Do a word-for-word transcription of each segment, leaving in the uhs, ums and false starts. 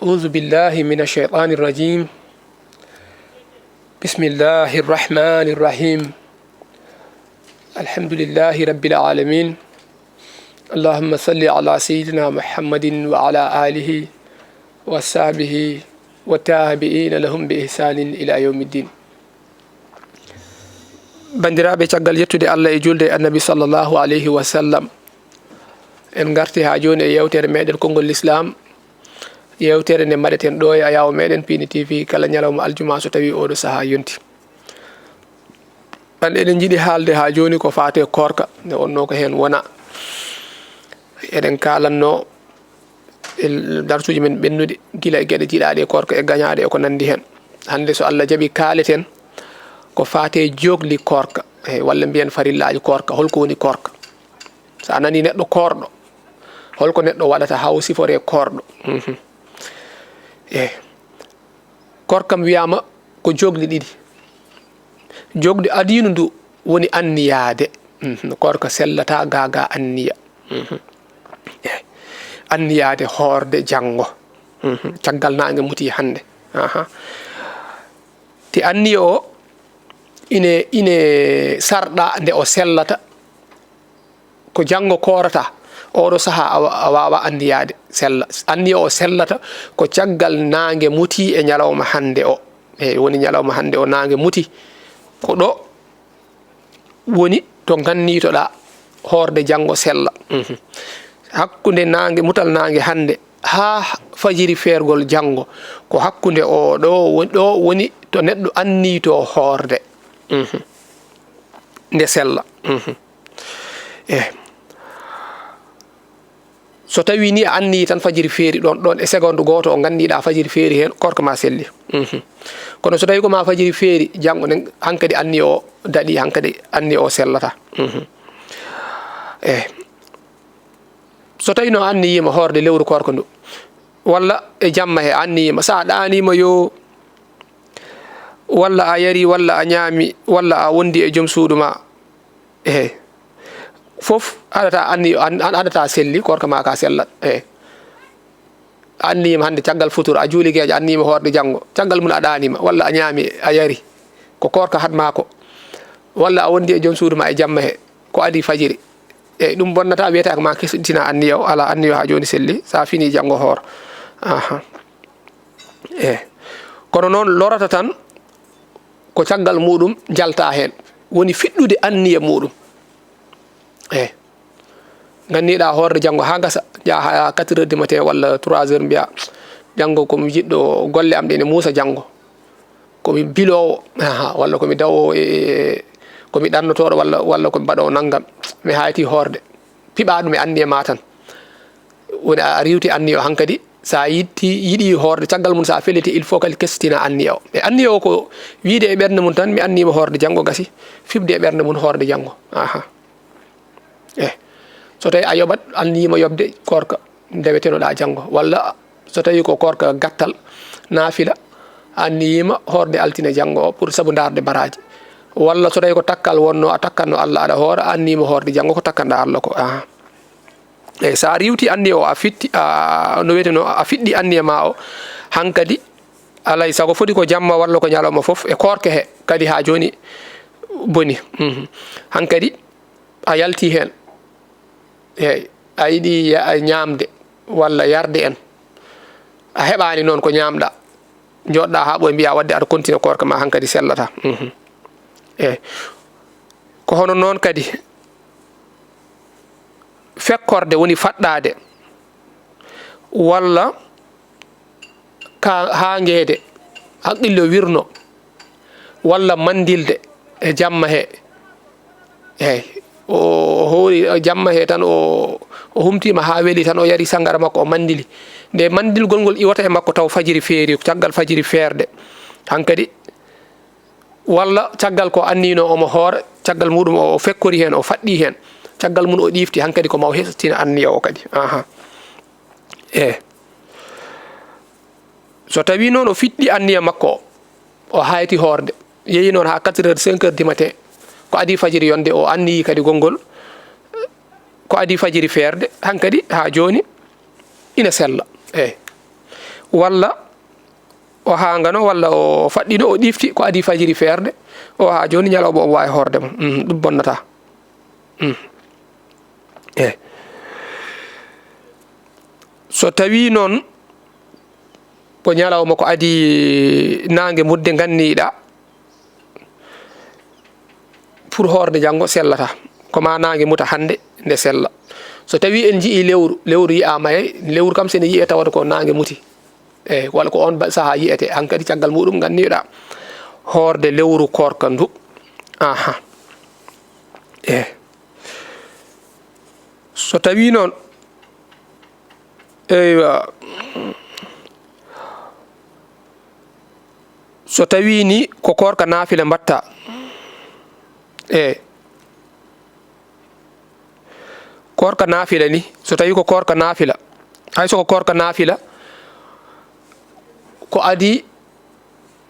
أعوذ بالله من الشيطان الرجيم. بسم الله الرحمن الرحيم. الحمد لله رب العالمين. اللهم صل على سيدنا محمد وعلى آله وصحبه والتابعين لهم بإحسان إلى يوم الدين. Banndiraaɓe, caggal yettude Allah e julde e Annabi sallallahu alayhi wa sallam, en ngarti haa jooni e yeewtere meɗen konngol Lislaam, yeewtere nde mbaɗeten ɗo e ayaawo meɗen Piindi T V kala ñalawma aljuma so tawii oɗo sahaa yonti. An eɗen njiɗi haalde haa jooni ko faati e koorka, nde wonnoo ko heen wona. Eɗen kaalanno e darsuuji men ɓennuɗi gila e geɗe jiɗaaɗe e koorka e gañaaɗe e ko nanndi heen. Hannde so Allah jaɓi kaaleten ko faati e jookli koorka, e walla mbiyen farillaaji koorka. Holko woni koorka? So a nanii neɗɗo koorɗo, holko neɗɗo waɗata haa o siforee koorɗo? Mhm. E koorka kam wiyaama ko jookli ɗiɗi. Jookli adiinu ndu woni anniyaade. Mhm. Koorka sellataa gaa gaa anniya. Mhm. E anniyaade hoorde janngo. Mhm. Caggal naange muti hannde. Aha. Te anniya o ine, ine sarɗa nde o sellata. Ko janngo koorata, oɗo sahaa a wa-, a waawa anniyaade sella. Anniya o sellata ko caggal naange muti e ñalawma hannde o. Eey, woni ñalawma hannde o naange muti. Ko ɗo woni to nganniitoɗaa hoorde janngo sella. Mhm. Hakkunde naange, mutal naange hannde haa fajiri feergol janngo, ko hakkunde o ɗo woni, ɗo woni to neɗɗo anniitoo hoorde. Mhm. Nde sella. Mhm. E so tawii ni a anniyii tan fajiri feeri ɗoon, ɗoon e seconde gooto o nganndiiɗaa fajiri feeri heen, koorka ma selli. Mhm. Kono so tawii ko ma fajiri feeri, janngo nden hankadi anniya o daɗi, hankadi anniya o sellata. Mhm. E so tawii no a anniyiima hoorde lewru koorka ndu, walla e jamma he a anniyiima, so a ɗaaniima yo, walla a yari, walla a ñaami, walla a wondi e joom suudu ma, ehe, fof haɗata anni-, an-, an-, haɗata selli, koorka ma ka sellat. Ehe. A anniyiima hannde caggal futuro, a juuli geeƴa, a anniyiima hoorde janngo. Caggal mum a ɗaaniima, walla a ñaami, a yari. Ko koorka haɗ ma ko. Walla a wondi e joom suudu ma e jamma he, ko adii fajiri. Eyi, ɗum bonnata, wiyata ko ma kesɗitina anniya o, alaa, anniya o haa jooni selli, so a fini janngo hoor. Aha. Eyi. Kono noon lorata tan ko caggal muɗum jalta heen, woni fiɗɗude anniya muɗum. Eyi. Nganniɗa hoorde janngo haa ngasa, njaha haa quatre heures du matin walla trois heures, mbiya, "Janngo ko mi jiɗɗo golle am ɗe ne muusa janngo. Ko mi biloowo, aha, walla ko mi dawoowo e, e, ko mi ɗannotooɗo walla, walla ko mi mbaɗoowo nanngam. Mi hayti hoorde." Piɓa ɗum e anniya ma tan. Woni a riiwti anniya o hankadi, so a yiɗti, yiɗi hoorde, caggal mum so a felliti, il faut kadi kestina anniya o. E anniya o ko wiyde e ɓernde mum tan, mi anniima hoorde janngo, gasi, fiɓde e ɓernde mum hoorde janngo. Aha. Eh, so tawi a yoɓat, anniyiima yoɓde koorka ndewetenoɗa janngo, walla so tawi ko koorka gattal, naafila, a anniyiima hoorde altine janngo o pour sabu ndaarde baraaji, walla so tawi ko takkal wonno a takkanno Allah aɗa hoora, a anniyiima hoorde janngo ko takkanɗa Allah ko. Aha. Eyi, so a riiwti anniya o, a fitti, a, no wiyeteno, a fiɗɗi anniya ma o, hankadi alay sago foti ko jamma walla ko ñalawma fof e koorka he, kadi haa jooni boni. Mhm. Hankadi a yalti heen. Eyi, a yiɗi ya-, ñaamde walla yarde en. A heɓaani noon ko ñaamɗa. Njooɗɗa haa ɓooy mbiya waɗde aɗa continue koorka ma hankadi sellata. Mhm. Eyi. Ko hono noon kadi fekkorde woni faɗɗaade walla ka haangeede, haqqille wirno, walla manndilde e jamma he. Eey, o, o hoori jamma he tan, o, o humtiima haa weli tan, o yari sanngara makko, o manndili. Nde manndilgol ngol iwata e makko taw fajiri feeri, caggal fajiri feerde. Hankadi, walla caggal ko anniino omo hoora, caggal muɗum o, o fekkori heen, o faɗɗi heen. Caggal mum o ɗiifti, hankadi ko ma o hesɗitina anniya o kadi. Aha. Eey. So tawii noon o fiɗɗi anniya makko o, o hayti hoorde, yehi noon haa quatre heures, cinq heures du matin, ko adii fajiri yonde, o anniyii kadi gongol, ko adii fajiri feerde, hankadi haa jooni ina sella. Eey. walla o haangano, walla o faɗɗino, o ɗifti ko adii fajiri feerde, o haa jooni ñalawma omo waawi hoorde mo. Mm, ɗum bonnataa. Mm. Eh. So tawii noon ko ñalawma ko adii naange mutde nganniiɗaa, pour hoorde janngo sellataa. Ko ma naange muta hannde, nde sella. So tawii en njiyii lewru, lewru yiyaama, e lewru kam, so ene yiyee tawata ko naange muti. Eey, walla ko oon ba-, sahaa yiyetee. Hankadi caggal muɗum nganniiɗaa hoorde lewru koorka ndu. Aha. Eey. So tawii noon, eywa, so tawii ni ko koorka naafila mbaɗtaa, eey, koorka naafila ni, so tawii ko koorka naafila, hay so ko koorka naafila, ko adii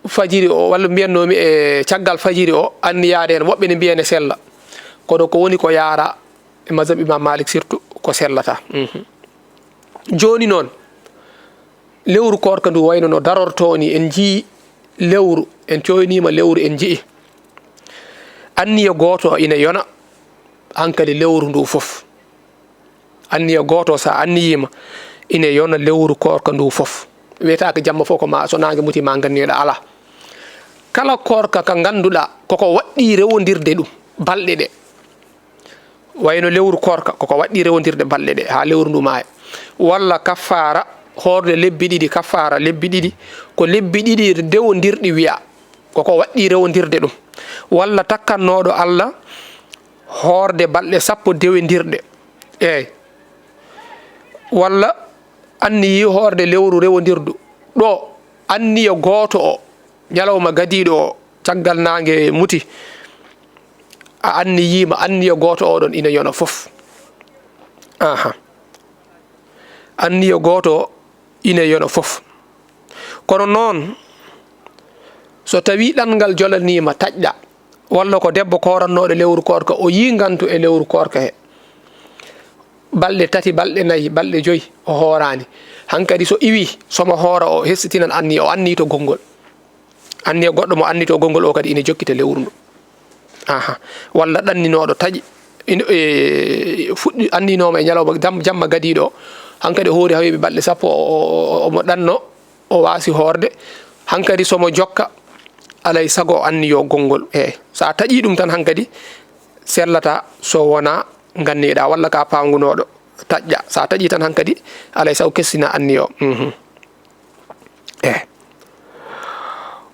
fajiri o, walla mbiyatnoomi e caggal fajiri o, anniyaade heen, woɓɓe ne mbiya ene sella. Kono ko woni ko yaara e mazhab Imam Malik surtout, ko sellataa. Mhm. Jooni noon, lewru koorka ndu wayno no darortoo ni, en njiyii lewru, en cooyniima lewru, en njiyii. Anniya gooto ina yona hankadi lewru ndu fof. Anniya gooto, so a anniyiima, ina yona lewru koorka ndu fof. Wiyetaake jamma fof ko ma, so naange muti ma nganniiɗa, alaa. Kala koorka ka ngannduɗaa koko waɗɗii rewondirde ɗum, balɗe ɗe. Wayno lewru koorka, koko waɗɗii rewondirde balɗe ɗe, haa lewru ndu maaya. Walla kaffaara, hoorde lebbi ɗiɗi, kaffaara lebbi ɗiɗi, ko lebbi ɗiɗi dewondirɗi wiyaa. Koko waɗɗii rewondirde ɗum. Walla takkannooɗo Allah hoorde balɗe sappo dewondirɗe. Eey. Walla anniyii hoorde lewru rewondirdu. Ɗo, anniya gooto o, ñalawma gadiiɗo o, caggal naange muti, a anniyiima, anniya gooto oɗon ina yona fof. Aha. Anniya gooto o ina yona fof. Kono noon, so tawii ɗanngal jolaniima, taƴɗa, walla ko debbo koorannooɗo lewru koorka, o yii ngantu e lewru koorka he, balɗe tati, balɗe nayi, balɗe joyi, o hooraani. Hankadi so iwii, so mo hoora o hesitinan anniya, o anniyto konngol. Anniya goɗɗo mo anniyto konngol o kadi ina jokkita lewru ndu. Aha. Walla ɗanninooɗo taƴi, ino, e, fuɗɗi, anniynooma e ñalawma jam-, jamma gadiiɗo o. Hankadi o hoori haa weeɓi balɗe sappo, o, o, o, omo ɗanno, o waasi hoorde. Hankadi so mo jokka, alay sago o anniyo konngol. Eey. So a taƴii ɗum tan hankadi, sellataa so wonaa nganniiɗaa walla ka pawngunooɗo taƴƴa. So a taƴii tan hankadi, alay sago kestina anniyo. Mhm. Eey.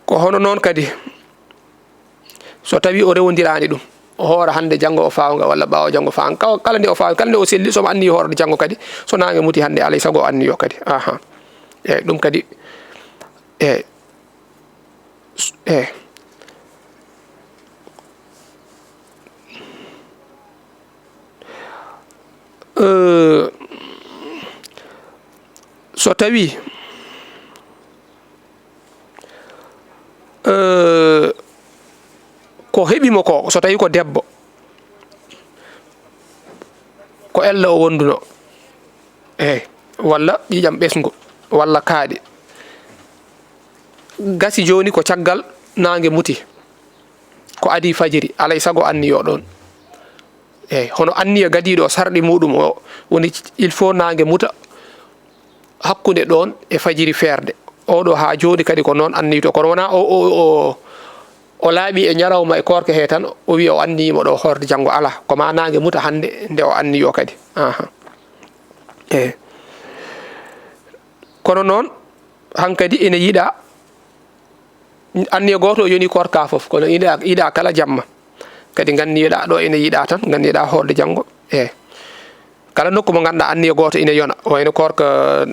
Ko hono noon kadi, so tawii o rewondiraani ɗum, o hoora hannde, janngo o faawnga, walla ɓaawo janngo faawnga. Kaw-, kala nde o faawnga, kala nde o selli, so mo anniyi hoorde janngo kadi, so naange muti hannde, alay sago o anniyo kadi. Aha. Eey, ɗum kadi, eey. S-, eey. Eh, so tawii, eh, ko heɓi mo ko, so tawii ko debbo, ko ella o wonduno, eey, walla ƴiiƴam ɓesngu, walla kaaɗi, gasi jooni ko caggal naange muti, ko adii fajiri, alay sago anniyo ɗoon. Eey, hono anniya gadiiɗo o, sarɗi muɗum o woni, il faut naange muta hakkunde ɗoon e fajiri feerde. Oɗo haa jooni kadi ko noon anniyto, kono wonaa o, o, o, o laaɓi e ñalawma e koorka he tan, o wiya o anniyiima ɗo hoorde janngo, alaa. Ko ma naange muta hannde nde o anniyo kadi. Aha. Eey. Kono noon, hankadi ina yiɗaa, anniya gooto o yoni koorka fof, kono ina yiɗaa kala jamma. Kadi nganniyoɗaa ɗo ina yiɗaa tan, nganniyoɗaa hoorde janngo. Eey. Kala nokku mo ngannduɗaa anniya gooto ina yona, wayno koorka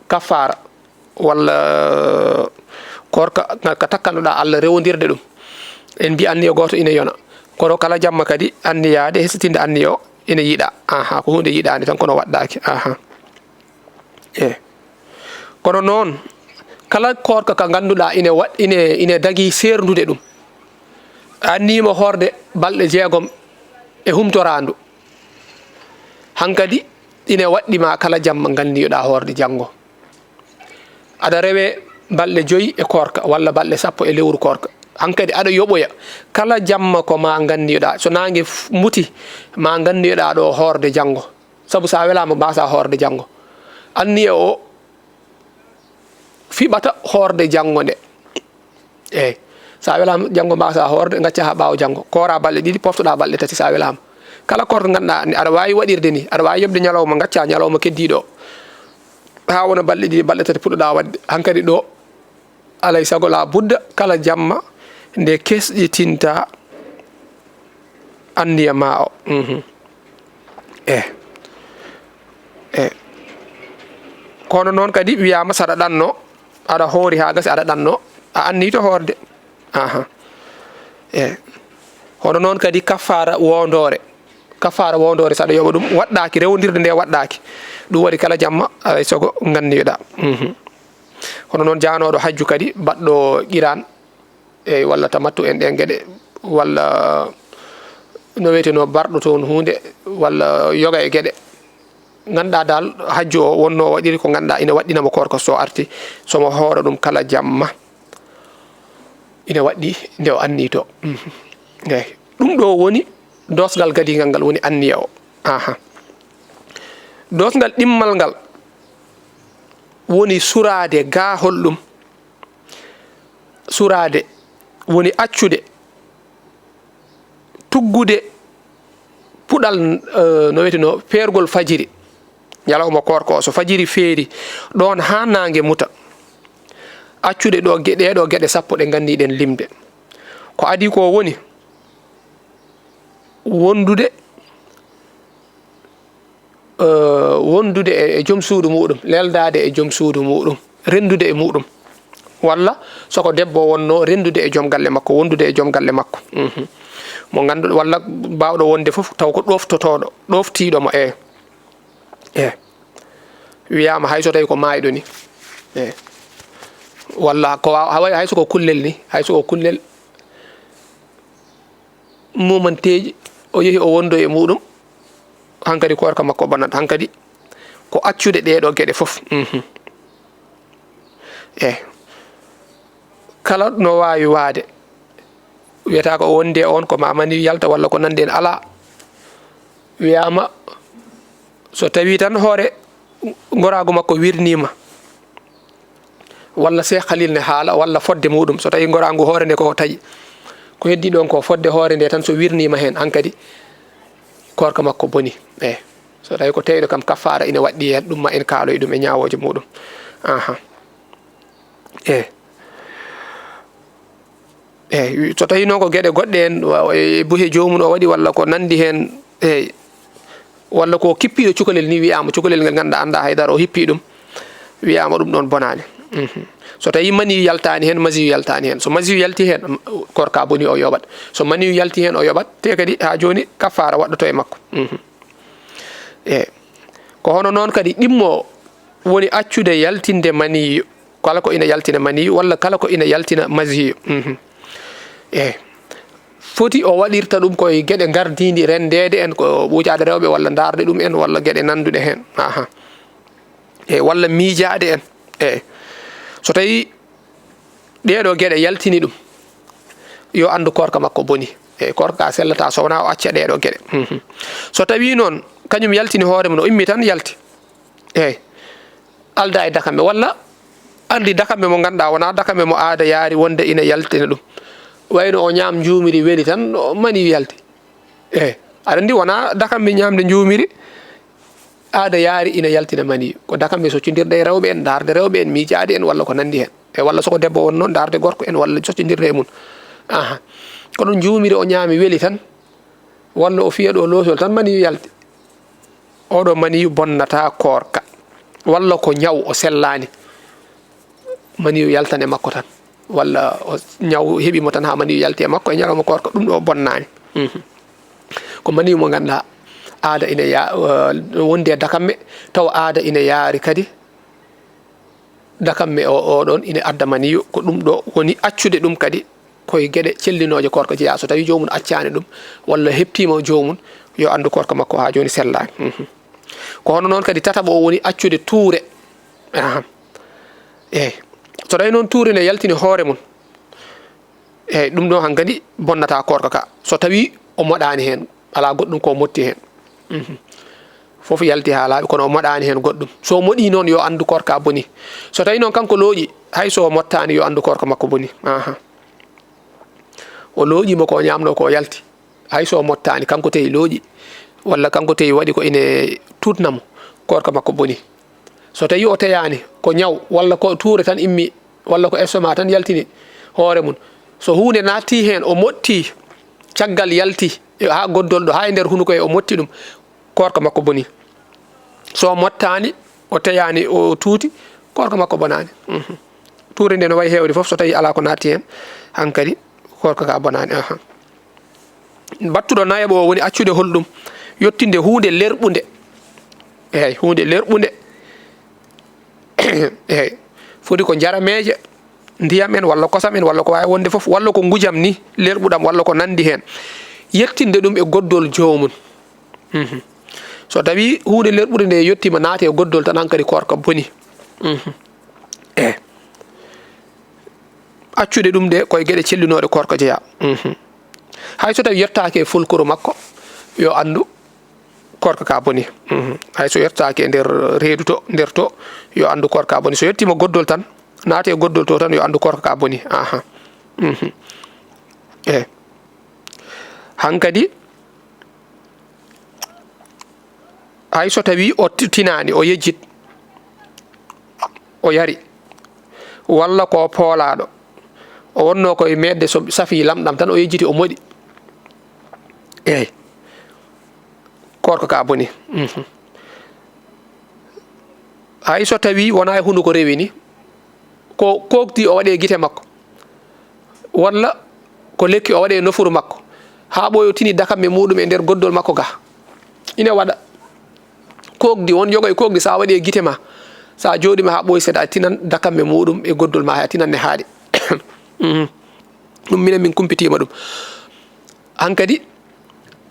kaffaara, walla koorka ka takkannoɗaa Allah rewondirde ɗum. En mbii anniya gooto ina yona. Kono kala jamma kadi anniyaade, hesitinde anniya o ina yiɗaa. Aha, ko huunde yiɗaande tan, kono waɗɗaaki. Aha. Eey. Kono noon, kala koorka ka ngannduɗaa ine waɗ-, ine, ine dagii seerndude ɗum. A anniyiima hoorde balɗe jeegom e humtoraandu. Hankadi ine waɗɗi ma kala jamma nganniyoɗaa hoorde janngo. Aɗa rewe balɗe joyi e koorka, walla balɗe sappo e lewru koorka. Hankadi aɗa yoɓoya kala jamma ko ma nganniyoɗaa. So naange f-, muti, ma nganniyoɗaa ɗo hoorde janngo. Sabu so a welaama, mbaasaa hoorde janngo. Anniya o fiɓata hoorde janngo nde. Eey. So a welaama, janngo mbaasaa hoorde, ngacca haa ɓaawo janngo. Koora balɗe ɗiɗi, poftoɗaa balɗe tati so a welaama. Kala koorka nganduɗaa ni, aɗa waawi waɗirde ni, aɗa waawi yoɓde ñalawma, ngacca ñalawma keddiiɗo o. Haa wona balɗe ɗiɗi, balɗe tati puɗɗoɗaa waɗde. Hankadi ɗo, alay sago la budda, kala jamma nde kesƴitinta anniya ma o. Mhm. Eh. Eh. Kono noon kadi wiyaama saɗa ɗanno, aɗa hoori haa gasi aɗa ɗanno, a anniyto hoorde. Aha. Eh. Hono noon kadi kaffaara wondoore. Kaffaara wondoore saɗa yoɓa ɗum, waɗɗaaki, rewndirde nde waɗɗaaki. Ɗum waɗi kala jamma, alay sago nganniyoɗaa. Mhm. Hono noon jaanooɗo hajju kadi, baɗɗo qiran, eey, walla tamattu en ɗeen geɗe, walla no wiyeteno barɗo toon huunde, walla yoga e geɗe. Ngannduɗaa dal hajju o wonno o waɗiri ko ngannduɗaa ina waɗɗina mo koorka so arti, so mo hoora ɗum kala jamma. Ina waɗɗi nde o anniyto. Mhm. Eey. Ɗum ɗo woni doosgal gadiingal ngal woni anniya o. Aha. Doosgal ɗimmal ngal woni suraade gaahol ɗum. Suraade woni accude, tuggude puɗal, eh, no wiyeteno, peergol fajiri. Ñalawma koorka o, so fajiri feeri, ɗoon haa naange muta. Accude ɗo ge-, ɗee ɗo geɗe sappo ɗe nganniɗen limde. Ko adii ko woni wondude, eh, wondude e, e joom suudu muɗum, leldaade e joom suudu muɗum, renndude e muɗum. Walla so ko debbo wonno, renndude e joom galle makko, wondude e joom galle makko. Mhm. Mo ngannduɗaa, walla baawɗo wonde fof, taw ko ɗoftotooɗo, ɗoftiiɗo mo, e. E. Wiyaama hay so tawi ko maayɗo ni. E. Walla ko wa-, hay, hay so ko kullel ni, hay so ko kullel mumanteeji, o yehi o wondo e muɗum, hankadi koorka makko bonat. Hankadi ko accude ɗee ɗo geɗe fof. Mhm. E. Kala no waawi waade. Wiyata ko o wondi e on, ko ma mani yalta walla ko nanndi en, alaa. Wiyaama, so tawi tan hoore ngoraagu makko wirniima, walla Seex Khalil ne haala, walla fodde muɗum, so tawi ngoraagu hoore nde koko taƴi, ko heddi ɗon ko fodde hoore nde tan, so wirniima heen, hankadi koorka makko boni. Eey. So tawi ko teyɗo kam, kaffaara ina waɗɗi heen, ɗum ma en kaaloy ɗum e ñaawooje muɗum. Aha. Eey. Eey, so tawi noon ko geɗe goɗɗe en, wa-, e buhe joomum o waɗi, walla ko nanndi heen, eey, walla ko kippiiɗo cukalel ni, wiyaama cukalel ngel ngannduɗaa, anndaa haydara, o hippii ɗum, wiyaama ɗum ɗoon bonaani. Mhm. So tawi maniyu yaltaani heen, masiyu yaltaani heen. So masiyu yalti heen, m-, koorka boni, o yoɓat. So maniyu yalti heen, o yoɓat. Te kadi haa jooni kaffaara waɗɗoto e makko. Mhm. Eey. Ko hono noon kadi ɗimmo woni accude yaltinde maniyu, kala ko ina yaltina maniyu, walla kala ko ina yaltina masiyu. Mhm. Eey. Foti o waɗirta ɗum koye geɗe ngardiindi renndeede en, ko ɓuucaade rewɓe, walla ndaarde ɗum en, walla geɗe nannduɗe heen. Aha. Eey, walla miijaade en. Eey. So tawi ɗee ɗo geɗe yaltini ɗum, yo anndu koorka makko boni. Eey, koorka ka sellataa so wonaa o acca ɗee ɗo geɗe. Mhm. So tawi noon kañum yaltini hoore mum, o immi tan yalti. Eey. Aldaa e dakamme, walla anndi dakamme mo ngannduɗaa wonaa dakamme mo aada yaari wonde ina yaltina ɗum. Wayno o ñaam njuumiri weli tan, o maniyu yalti. Eey. Aɗa anndi wonaa dakamme ñaamde njuumiri aada yaari ina yaltina maniyu. Ko dakamme soccondirde e rewɓe en, ndaarde rewɓe en, miijaade en, walla ko nanndi heen. E walla so ko debbo wonno, ndaarde gorko en, walla soccondirde e mum. Aha. Kono njuumiri o ñaami weli tan, walla o fiya ɗo loosol tan, maniyu yalti. Oɗo maniyu bonnataa koorka. Walla ko ñaw o sellaani. Maniyu yaltan e makko tan. Walla o ñaw heɓi mo tan haa maniyu yalti e makko e ñalawma koorka, ɗum ɗo bonnaani. Mhm. Ko maniyu mo ngannduɗaa aada ina ya-, eh, wondi e dakamme, tawa aada ina yaari kadi dakamme o, o ɗon ina adda maniyu, ko ɗum ɗo woni accude ɗum kadi koye geɗe cellinooje koorka jeyaa. So tawi joomum accaani ɗum, walla heɓtiima joomum, yo anndu koorka makko haa jooni sellaani. Mhm. Ko hono noon kadi tataɓo o woni accude tuure. Aha. Eey. So tawii noon tuuri ne yaltini hoore mum, eey, ɗum ɗoon hankadi bonnataa koorka ka. So tawii o moɗaani heen, alaa goɗɗum ko o moɗti heen. Mhm. Fof yalti haa laaɓi, kono o moɗaani heen goɗɗum. So o moɗii noon, yo anndu koorka bonii. So tawii noon kanko looƴi, hay so o moɗtaani, yo anndu koorka makko bonii. Aha. O looƴiima ko o ñaamnoo ko o yalti. Hay so o moɗtaani, kanko tawi looƴi, walla kanko tawi waɗi ko ine tuutna mo, koorka makko bonii. So tawii o teyaani, ko ñaw, walla ko tuure tan immi, walla ko estomac tan yaltini hoore mum, so huunde naattii heen, o moɗtii, caggal yalti, e haa goddol ɗo, haa e nder hunuko he, o moɗti ɗum, koorka makko bonii. So o moɗtaani, o teyaani, o tuuti, koorka makko bonaani. Mhm. Tuure nde no wayi heewde fof, so tawii alaa ko naattii heen, hankadi koorka ka bonaani. Aha. Battuɗo nayaɓo o woni accude holɗum? Yottinde huunde lerɓunde. Eey, huunde lerɓunde. Eey, foti ko njarameeje, ndiyam en, walla kosam en, walla ko waawi wonde fof, walla ko ngujam ni, lerɓuɗam, walla ko nanndi heen. Yettinde ɗum e goddol joomum. Mhm. So tawii huunde lerɓude nde yettiima, naati e goddol tan, hankadi koorka bonii. Mhm. Eey. Accude ɗum de ko e geɗe cellinooɗe koorka jeyaa. Mhm. Hay so tawii yettaaki e fulkuru makko, yo anndu koorka ka bonii. Mhm. Hay so yettaaki e nder reedu to, nder to, yo anndu koorka bonii. So yettiima goddol tan, naati e goddol to tan, yo anndu koorka ka bonii. Aha. Mhm. Eey. Hankadi, hay so tawii o ti-, tinaani, o yejjit, o yari, walla ko poolaaɗo, o wonnoo ko e meeɗde, so safii lamɗam tan, o yejjiti, o moɗi. Eey. Koorka ka bonii. Mhm. Hay so tawii wonaa e hunuko rewi ni, ko kookdi o waɗi e gite makko, walla ko lekki o waɗi e nofuru makko, haa ɓooyi o tini dakamme muɗum e nder goddol makko ga. Ine waɗa. Kookdi, won yoga e kookdi, so a waɗi e gite ma, so a jooɗiima haa ɓooyi seeɗa, a tinan dakamme muɗum e goddol ma, a tinan ne haaɗi. Mhm. Ɗum minen min kumpitiima ɗum. Hankadi,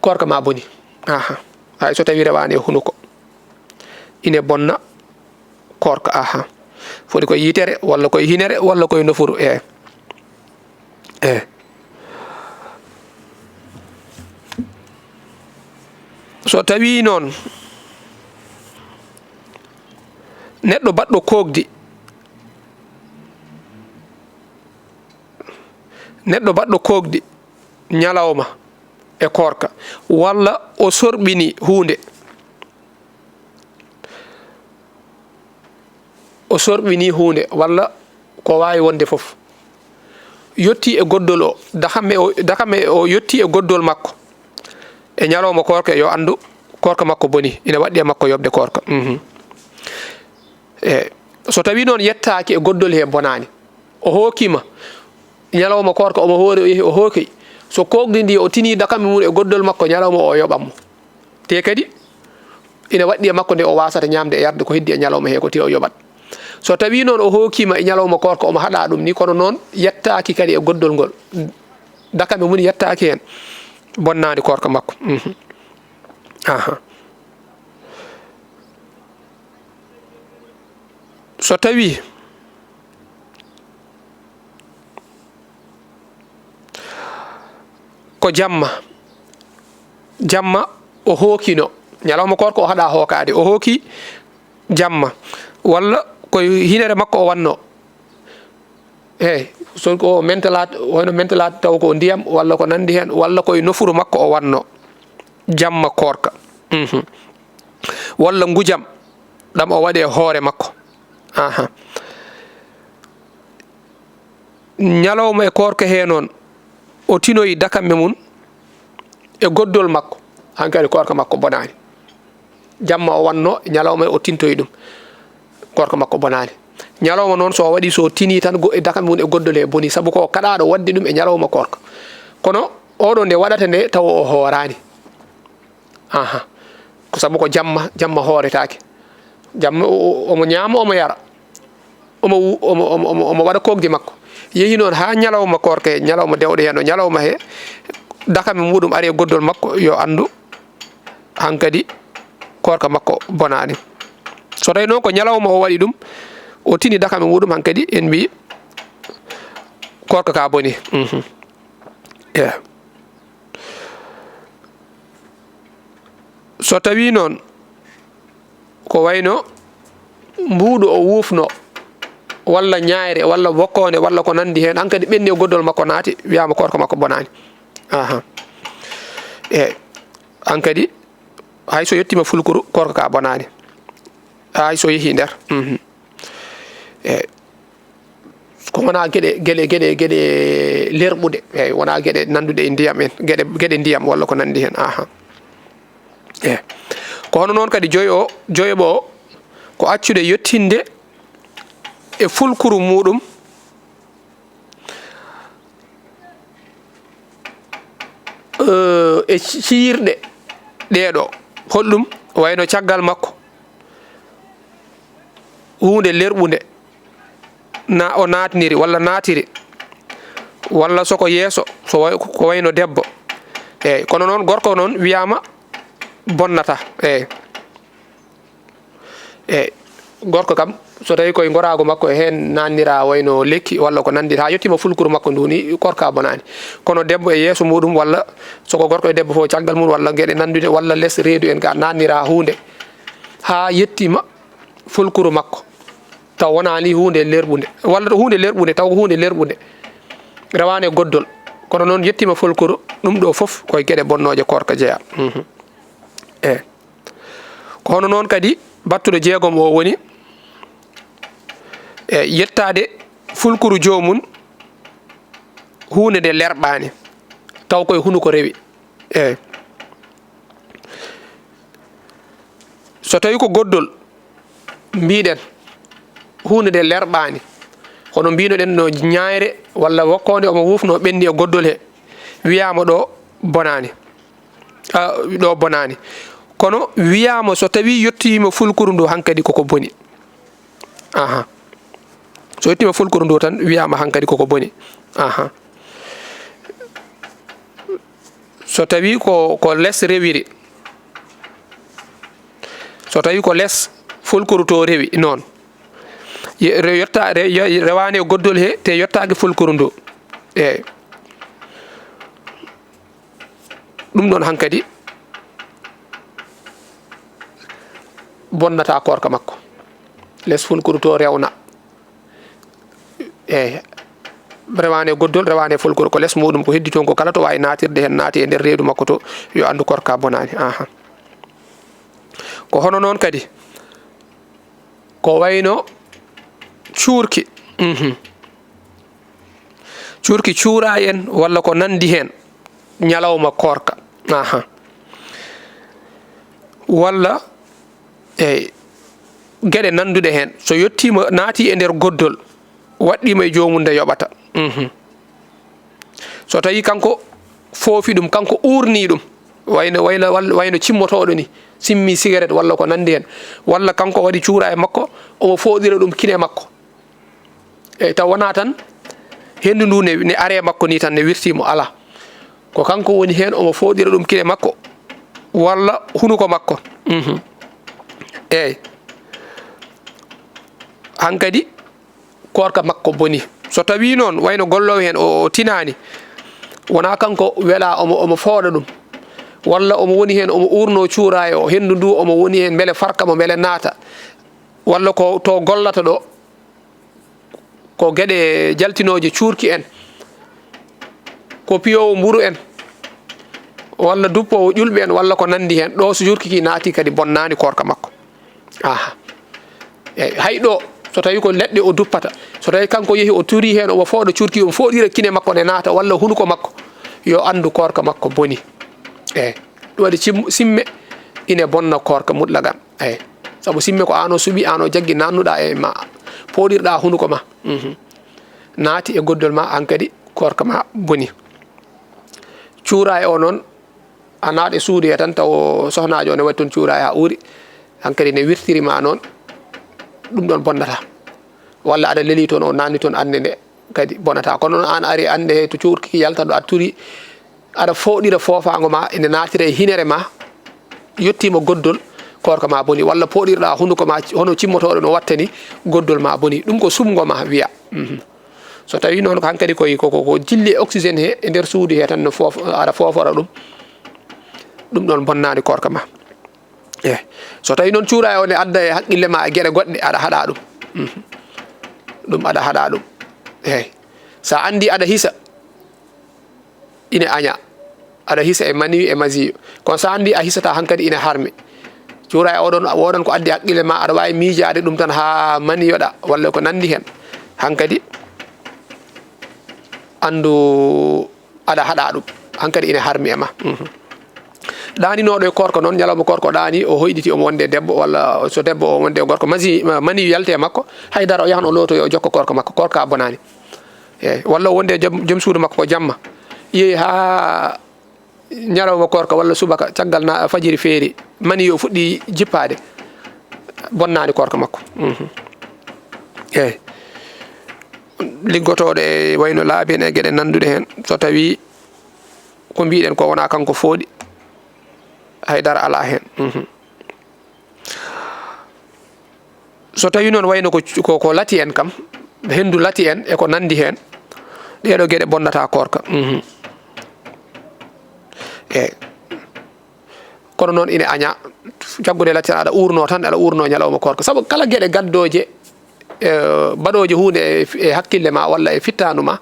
koorka ma bonii. Aha. Hay so tawii rewaani e hunuko, ine bonna koorka. Aha. Foti ko e yitere, walla ko e hinere, walla ko e nofuru. Eey. Eey. So tawii noon neɗɗo baɗɗo kookdi, neɗɗo baɗɗo kookdi ñalawma e koorka, walla o sorɓinii huunde, o sorɓinii huunde, walla ko waawi wonde fof, yettii e goddol o, dakamme o, dakamme o yettii e goddol makko e ñalawma koorka, yo anndu koorka makko bonii, ina waɗɗi e makko yoɓde koorka. Mhm. E so tawii noon yettaaki e goddol he, bonaani, o hookiima ñalawma koorka, omo hoori, o yehi, o hooki. So kookdi ndi, o tinii dakamme mum e goddol makko, ñalawma o, o yoɓan mo. Te kadi, ina waɗɗi e makko nde o waasata ñaamde e yarde ko heddii e ñalawma he, ko te o yoɓat. So tawii noon o hookiima e ñalawma koorka, omo haɗa ɗum ni, kono noon yettaaki kadi e goddol ngol, dakamme mum yettaaki heen, bonnaani koorka makko. Mhm. Aha. So tawii ko jamma, jamma o hookino, ñalawma koorka o haɗa hookaade, o hooki jamma, walla ko e hinere makko o wannoo, eey, so ko mentalaat, wayno mentalaat taw ko ndiyam, walla ko nanndi heen, walla ko e nofuru makko o wannoo, jamma koorka. Mhm. Walla ngujam, ɗam o waɗi e hoore makko. Aha. Ñalawma e koorka he noon, o tinoyi dakamme mum e goddol makko, hankadi koorka makko bonaani. Jamma o wannoo, ñalawma o tintoyi ɗum, koorka makko bonaani. Ñalawma noon, so o waɗii, so o tinii tan go-, e dakamme mum e goddol he bonii, sabu ko o kaɗaaɗo waɗde ɗum e ñalawma koorka. Kono oɗo nde waɗata nde, tawa o hooraani. Aha. Ko sabu ko jamma, jamma hooretaake. Jamma o, o, omo ñaama, omo yara. Omo wu-, omo, omo, omo, omo waɗa kookdi makko. Yehi noon haa ñalawma koorka he, ñalawma dewɗo heen o, ñalawma he, dakamme muɗum ari e goddol makko, yo anndu hankadi koorka makko bonaani. So tawii noon ko ñalawma o waɗi ɗum, O tini dakam e muɗum, hankadi en mbi koorka ka boni. Mhm. Eh. So tawi noon ko wayno mbuuɗu o wuufno, walla ñaayre, walla wokkoonde, walla ko nanndi heen, hankadi ɓenni e goddol makko naati, wiyaama koorka makko bonaani. Aha. Eey. Hankadi, hay so yettiima fulkuru, koorka ka bonaani. Hay so yehii nder. Mhm. Eey. Ko wonaa geɗe, geɗe, geɗe, geɗe lerɓuɗe. Eey, wonaa geɗe nannduɗe e ndiyam en. Geɗe, geɗe ndiyam walla ko nanndi heen. Aha. Eey. Ko hono noon kadi joyo, joyoɓo o, ko accude yettinde e fulkuru muɗum, eh, e ci-, ciyirɗe ɗee ɗoo. Holɗum? Wayno caggal makko, huunde lerɓunde na o naatniri walla naatiri, walla so ko yeeso, so way-, ko wayno debbo. Eey, kono noon gorko noon wiyaama bonnata. Eey. Eey, gorko kam, so tawi koye ngoraagu makko e heen naatnira wayno lekki walla ko nanndi, haa yettiima fulkuru makko ndu ni, koorka bonaani. Kono debbo e yeeso muɗum walla so ko gorko e debbo fof caggal mum walla geɗe nanndude walla les reedu en ga naatnira huunde haa yettiima fulkuru makko, taw wonaani huunde lerɓunde, walla to huunde lerɓunde, taw ko huunde lerɓunde, rewaani e goddol, kono noon yettiima fulkuru, ɗum ɗo fof koye geɗe bonnooje koorka jeyaa. Mhm. Eey. Ko hono noon kadi battuɗo jeegom o woni, e, yettaade fulkuru joomum huunde nde lerɓaani, taw koye hunuko rewi. Eey. So tawi ko goddol, mbiɗen, huunde nde lerɓaani, kono mbinoɗen no ñaayre walla wokkoonde omo wuufno ɓenni e goddol he, wiyaama ɗo bonaani. Ah, ɗo bonaani. Kono wiyaama so tawi yettiima fulkuru ndu hankadi koko boni. Aha. So yettiima fulkuru ndu tan wiyaama hankadi koko boni. Aha. So tawi ko, ko les rewiri. So tawi ko les fulkuru to rewi noon. Ye-, re-, yetta-, re-, ye-, rewaani e goddol he, te yettaaki fulkuru ndu. Eey. Ɗum ɗoon hankadi bonnata koorka makko. Les fulkuru to rewna. Eey. Rewaani e goddol, rewaani e fulkuru, ko les muɗum ko heddi toon ko kala to waawi naatirde heen, naati e nder reedu makko to, yo anndu koorka bonaani. Aha. Ko hono noon kadi, ko wayno cuurki. Mhm. Cuurki cuuraay en walla ko nanndi heen, ñalawma koorka. Aha. Walla, eey, geɗe nannduɗe heen. So yettiima, naati e nder goddol, waɗɗiima e joomum nde yoɓata. Mhm. So tawi kanko foofi ɗum, kanko uurni ɗum, wayno, wayla-, wal-, wayno cimmotooɗo ni, simmi sigaret walla ko nanndi heen, walla kanko waɗi cuuraay makko, omo fooɗira ɗum kine makko. Eey, taw wonaa tan henndu ndu ne, ne are makko ni tan, ne wirtii mo, alaa. Ko kanko woni heen, omo fooɗira ɗum kine makko, walla hunuko makko. Mhm. Eey. Hankadi, koorka makko boni. So tawi noon, wayno golloowo heen, o, o tinaani, wonaa kanko welaa, omo, omo fooɗa ɗum, walla omo woni heen, omo uurno cuuraay o, henndu ndu omo woni heen, mbele farka mo, mbele naata, walla ko to gollata ɗo, ko geɗe jaltinooje cuurki en, ko piyoowo mburu en, walla duppoowo ƴulɓe en, walla ko nanndi heen, ɗo so cuurki ki naati kadi bonnaani koorka makko. Aha. Eey, hay ɗo, so tawi ko leɗɗe o duppata, so tawi kanko yehi o turi heen, omo fooɗa cuurki, omo fooɗira kine makko ne naata, walla hunuko makko, yo anndu koorka makko boni. Eey, ɗum waɗi cim-, simme ine bonna koorka mutlaqan. Eey, sabu simme ko aan o suɓi, aan o jaggi, naatnuɗaa e ma, pooɗirɗaa hunuko ma. Mhm. Naati e goddol ma, aan kadi koorka ma boni. Cuuraay o noon, a naat e suudu he tan, taw sohnaajo o ne waɗi toon cuuraay haa uuri, hankadi ne wirtiri ma noon, ɗum ɗoon bonnata. Walla aɗa lelii toon, o naatni toon annde nde kadi bonata. Kono noon aan ari annde he to cuurki ki yalta ɗo, a turi, aɗa fooɗira foofaango ma, ene naatira e hinere ma, yettiima goddol, koorka ma boni, walla pooɗirɗa hunduko ma hono cimmotooɗo no wattani goddol ma boni. Ɗum ko sumngo ma wiya. Mhm. So tawi noon ko hankadi koye ko, ko, ko jilli e oxygène he, e nder suudu he tan no foof, aɗa foofora ɗum, ɗum ɗon bonnaani koorka ma. Eey. So tawi noon cuuraay o ne adda e haqqille ma e geɗe goɗɗe, aɗa haɗa ɗum. Mhm. Ɗum aɗa haɗa ɗum. Eey. Sa anndi aɗa hisa, ine aña. Aɗa hisa e mani e masi. Kono sa anndi a hisata hankadi ine harmi. Cuuraay oɗon, woɗon ko addi haqqille ma, aɗa waawi miijaade ɗum tan haa mani yoɗa, walla ko nanndi heen. Hankadi anndu aɗa haɗa ɗum. Hankadi ine harmi e ma. Mhm. Ɗaaninooɗo e koorka noon, ñalawma koorka o ɗaani, o hoyɗiti omo wonde debbo, walla so debbo o wonde gorko, masi, mani yalte e makko, haydara o yahan o lootoyo, o jokka koorka makko, koorka bonaani. Eey, walla o wonde joom, joom suudu makko ko jamma. Yehi haa ñalawma koorka walla subaka, caggal na fajiri feeri, mani o fuɗɗi jippaade, bonnaani koorka makko. Mhm. Eey. Liggotooɗo e wayno laabi en e geɗe nannduɗe heen, so tawi ko mbiɗen ko wona kanko fooɗi, haydara alaa heen. Mhm. So tawi noon wayno ko, ko, ko lati en kam, henndu lati en e ko nanndi heen, ɗeeɗo geɗe bonnata koorka. Mhm. Eey. Kono noon ine aña, jaggude lati tan aɗa uurno tan, aɗa uurno ñalawma koorka. Sabu kala geɗe gaddooje, e, baɗooje huunde e, e hakkille ma walla e fittaandu ma,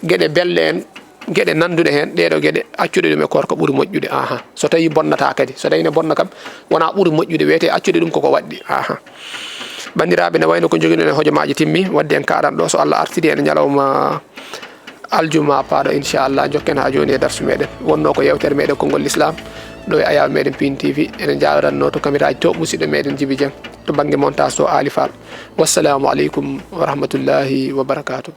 geɗe belɗe en, geɗe nannduɗe heen, ɗeeɗo geɗe, accude ɗum e koorka ɓuri moƴƴude. Aha. So tawi bonnata kadi, so tawi ne bonna kam, wona ɓuri moƴƴude, wiyete accude ɗum koko waɗɗi. Aha. Banndiraaɓe, ne wayno ko njogiɗon e hojomaaji timmi, wadde en kaɗan ɗo, so Allah artiri en ñalawma aljuma paaɗo, inchallah, jokken haa jooni e darsu meɗen. Wonno ko yewtere meɗen konngol l'islam, ɗo e ayaw meɗen Pin T V. Eɗen jaaranno to caméra ji to musidɗo meɗen Jibi Dieng, to bannge montage to Ali Fall. Wassalamu aleykum wa rahmatullahi wa barakatuh.